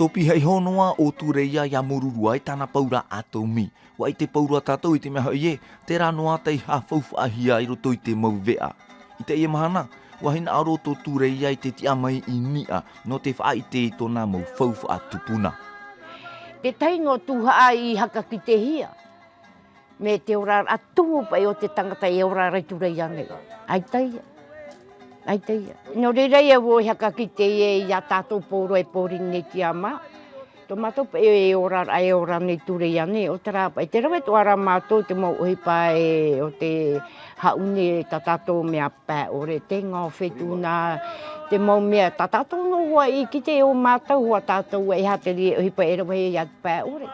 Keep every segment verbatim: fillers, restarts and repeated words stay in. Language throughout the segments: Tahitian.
Tō pihaʻi iho noa ʻo Tureia ia Mōruru ai tāna paura ʻātumi. ʻUa ʻite pauroa tātou i te mea hoʻi ē, terā noa tei hāfaufaʻahia i roto i te mau veʻa. I teie mahana, ʻua hinaʻaro tō Tureia i te tiʻa mai i niʻa, nō te faʻaʻite i tōna mau faufaʻa tupuna. Te tahi noa tuhaʻa i hakakitehia. Mai te oraraʻa tumu paʻi o te tangata e ora ra i Tureia nei. ʻAita ia. ʻAita ia. Nō reira ia vau e hakakite ia ia tātou pauroa i Pōrīnetia mā. Tō mātou paʻi e oraraʻa e ora nei Tureia nei, ʻo terā paʻi, te rave atoʻa ra mātou te mau ʻohipa e, o te haʻu nei tā tātou mea pae ʻore, te ngao fetūnā, te mau mea tā tātou noa ʻua ʻite ʻo mātou, ʻua tātou ʻua e hātere ʻohipa e rave ia pae ʻore.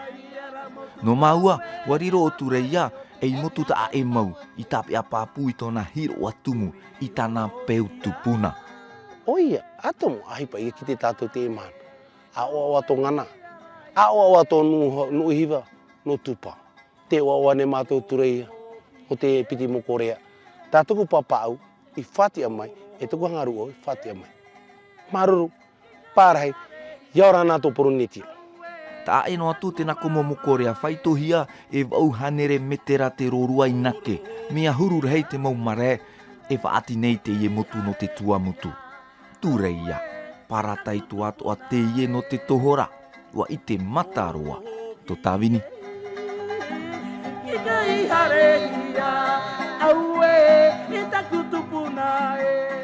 Nō māua, ʻua riro ʻo Tureia ei motu taʻa ʻē mau, i tāpeʻa pāpū i tōna hiroʻa tumu, i tāna peu tupuna. ʻOia, atomu, ʻahipa ia ki te tātou te mahana. ʻAʻoaʻoa tō ngana, ʻaʻoaʻoa tō Nu-, Nuʻuhiva, nō Tupa. Te ʻoaʻoa nei mātou Tureia, ʻo te piti mokorea. Tā tōku pāpaʻu, i fātiʻa mai, e tōku hagaruʻau, i fātiʻa mai. Māuruuru, pārahi, ʻia ora na tō Pōrīnetia. Taʻa ʻē noa atu tēnā komo mokorea faitohia e vaʻu hānere metera te rōrua i nake, mea huru rahi te mau marae, e faʻaʻati nei teie motu nō te Tuamotu. Tureia, parataito atoʻa teie nō te tohorā, ʻua ʻite mata roa, tō Tāvini. Ki te haere ia, auē, e taku tupuna e.